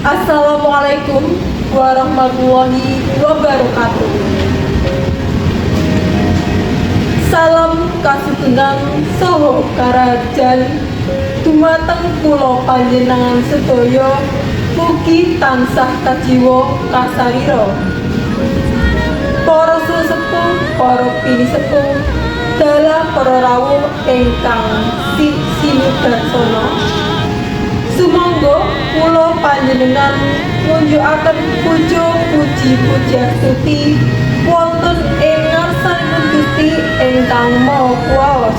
Assalamualaikum warahmatullahi wabarakatuh. Salam kasugengan saha karajan dumateng kula panjenengan sedaya, mugi tansah kajiwa kasarira. Para sesepuh, para pinisepuh, dalah para rawuh ingkang sinudarsana. Sumangga kula panjenengan ngunjukaken puja puji pujiastuti wonten ing ngarsanipun Gusti ingkang Maha Kuwaos.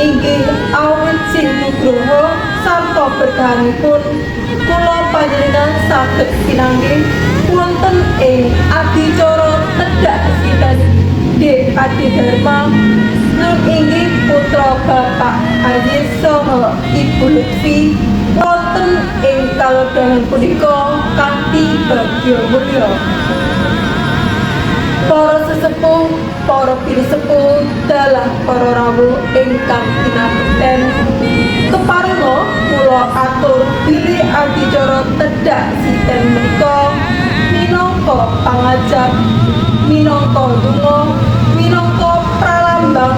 Inggih awit sih nugroho sarta berkahanipun kula panjenengan saged pinanggih wonten ing adicara tedhak siten Dek Adi Dharma nun inggih putra Bapak Aziz saha Ibu Lutfi wonten ing kalodhangan punika kanthi bagya mulya. Para sesepuh, para pinisepuh, dalah para rawuh ingkang kinabekten, keparenga kula atur bilih adicara tedhak siten menika minangka pangajap, minangka donga, minangka pralambang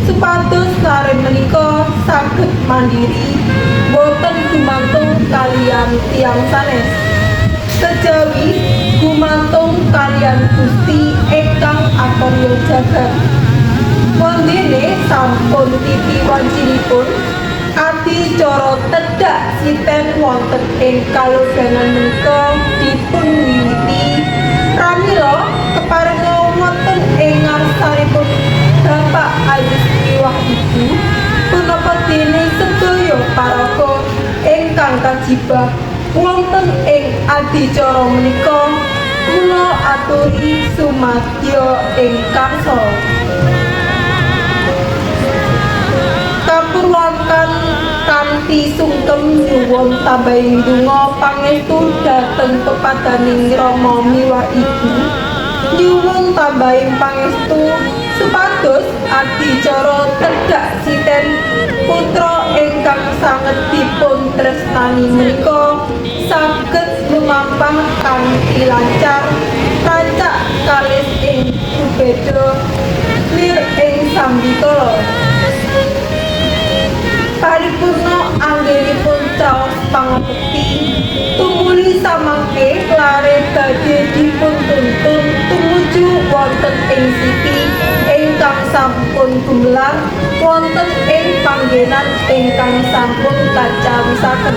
supados lare menika saged mandiri, boten gumantung kaliyan tiyang sanes, kejawi gumantung kaliyan Gusti ingkang akarya jagat. Wondene sampun titi wancinipun adicara tedhak siten wonten ing kalodhangan menika dipun wiwiti. Pramila keparenga wonten ing ngarsanipun Bapak Aziz miwah Ibu, punapa dene sedaya paraga ingkang kajibah wonten ing adicara menika, kula aturi sumadya ing karsa. Kapurwakan kanthi sungkem nyuwun tambahing donga pangestu dhateng pepadaning rama miwah ibu. Nyuwun tambahing pangestu supados adicara tedhak siten putra ingkang sanget dipun tresnani menika saged lumampah kanthi lancar, rancak kalis ing kubeda lir ing sambikala. Paripurna anggenipun caos pangabekti, tumuli samangke lare badhe dipun tuntun tumuju wonten ing siti ingkang sampun gumelar wonten ing panggenan ingkang sampun kacawisaken.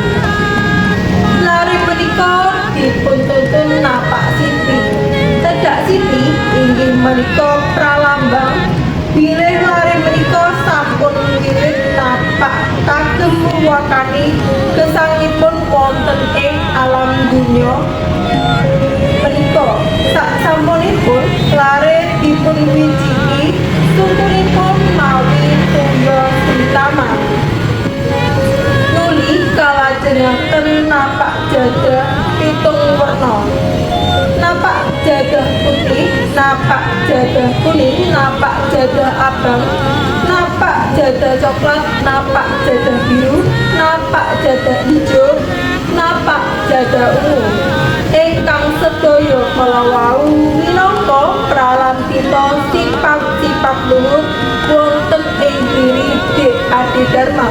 Lare menika dipun tuntun napak siti. Tedhak siti inggih menika pralambang bilih lare menika sampun wiwit napak kagem murwakani gesangipun wonten ing alam donya menika. Saksampunipun lare dipun wiciki sukunipun mawi toya sritama. Nuli kalajengaken napak jadah pitung werna. Napak jadah putih, napak jadah kuning, napak jadah abang, napak jadah coklat, napak jadah biru, napak jadah ijo, napak jadah ungu. Ingkang sedaya kala wau minangka pralampita sifat-sifat luhur wonten ing diri Dek Adi Dharma.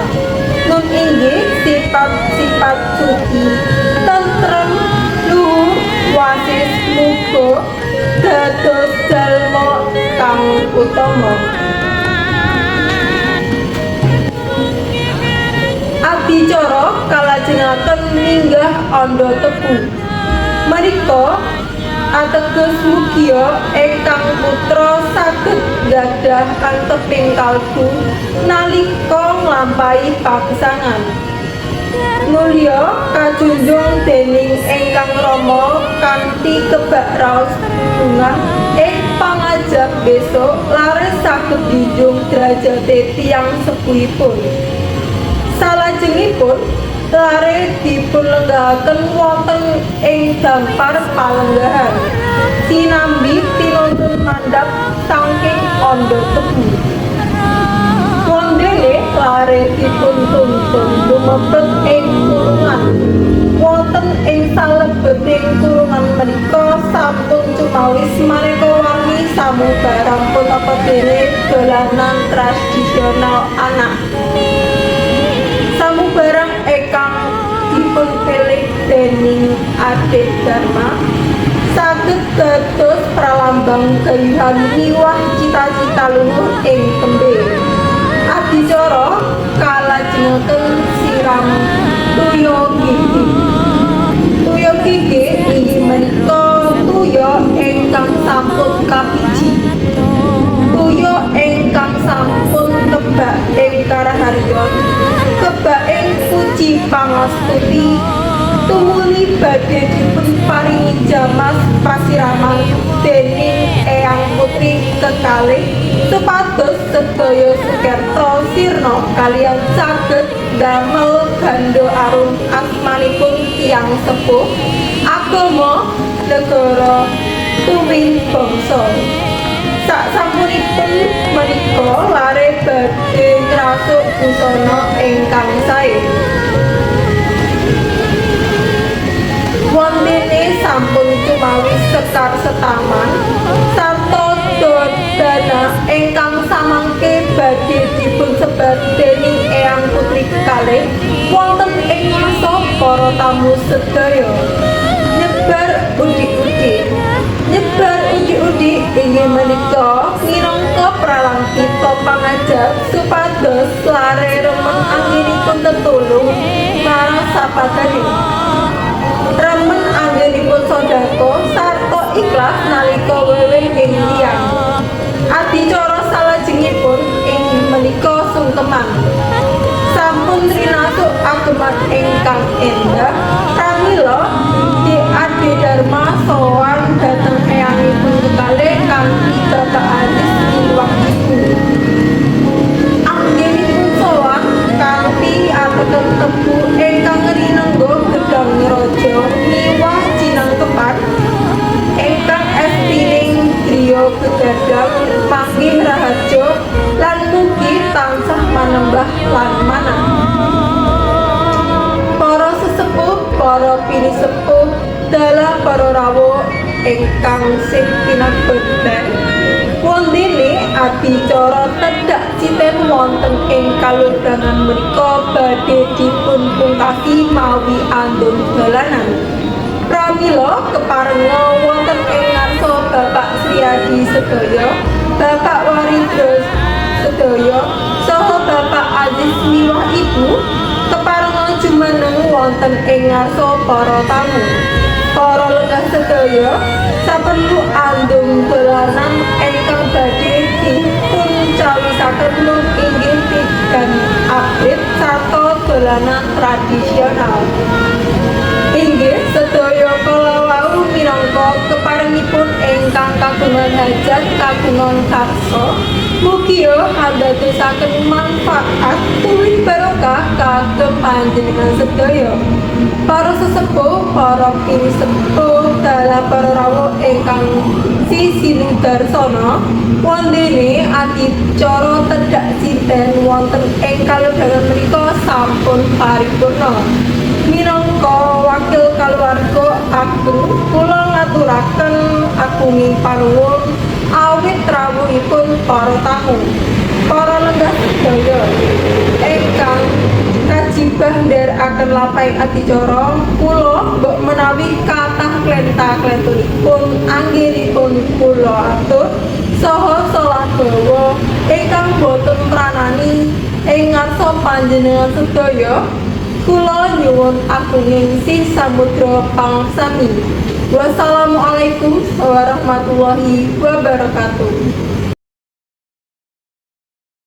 Nun inggih sifat-sifat suci, tentrem, luhur, wasis, muga dados jalma kang utama. Adicara kalajengaken minggah andha tebu. Menika ateges mugia ingkang putra saged gadhah anteping kalbu nalika nglampahi pagesangan. Nulya kajunjung dening ingkang rama kanthi kebak raos bungah ing pangajap besok lare saged njunjung derajate tiyang sepuhipun. Salajengipun lare dipunlenggahaken wonten ing dampar palenggahan sinambi tinuntun mandhap saking andha tebu. Wondene lare dipun tuntun lumebet ing kurungan. Wonten ing salebeting kurungan menika sampun cumawis maneka warni samubarang punapa dene dolanan tradisional anak. Samubarang ingkang dipunpilih dening Ade Dharma saged dados pralambang gayuhan miwah cita-cita luhur ing tembe. Adicara kalajengaken siram toya gigi. Toya gigi inggih menika toya ingkang sampun kapiji. Toya ingkang sampun kebak ing karaharyan, kebak ing puji pangastuti, tumuli badhe dipun paringi jamas pasiraman dening Eyang Putri kekalih supados sedaya sukerta sirna kaliyan saged damel ganda arum asmanipun tiyang sepuh, agama, negara, tuwin bangsa. Sasampunipun menika lare badhe ngrasuk busana ingkang sae. Wondene sampun cumawis sekar setaman sarta dodana ingkang samangke badhe dipunsebar dening Eyang Putri kekalih wonten ing ngarsa para tamu sedaya. Nyebar udik-udik. Nyebar udik-udik inggih menika minangka pralampita pangajap supados lare remen anggenipun tetulung marang sapadane. Remen anggenipun sedekah sarta ikhlas nalika weweh ing tiyang. Adicara salajengipun inggih menika sungkeman. Sampun rinasuk ageman ingkang endah, pramila Ade Dharma sowan dhateng eyangipun kekalih kanthi Bapak Aziz miwah Ibu. Anggenipun sowan kanthi ateken tebu ingkang rinengga gedhang raja miwah cinangkepan ingkang estining griya gegadang manggih raharja lan mugi tansah manembah lan manah. Para sesepuh, para pinisepuh, dalah para rawuh ingkang sih pinabekten, wondene adicara tedhak cinten wonten ing kalodhangan menika badhe dipun pungkasi mawi andum dolanan. Pramila keparenga wonten ing ngarsa Bapak Sriyadi sedaya, Bapak Warindra sedaya, saha Bapak Aziz miwah Ibu, keparenga jumeneng wonten ing ngarsa para tamu. Para lenggah sedaya, saperlu andum dolanan ingkang badhe dipun cawisaken mung inggih tigan abrit sarta dolanan tradisional. Inggih sedaya kala wau minangka keparengipun ingkang kagungan hajat kagungan karsa. Mugia andadosaken manfaat tuwin barokah kagem panjenengan sedaya. Para sesepuh, para pinisepuh, dalah para rawuh ingkang sisinudarsana, wondene adicara tedhak sinten wonten ing kalodhangan menika sampun paripurna. Minangka wakil kaluwarga ageng kula ngaturaken agunging panuwun awit rawuhipun para tamu. Para lenggah sedaya ingkang kajibah ndherekaken lampahing adicara kula, mbok menawi kathah klenta-klentunipun anggenipun kula atur saha salah bawa ingkang boten pranani ing ngarsa panjenengan sedaya. Kula nyuwun agunging sih samudra pangaksami. Wassalamualaikum warahmatullahi wabarakatuh.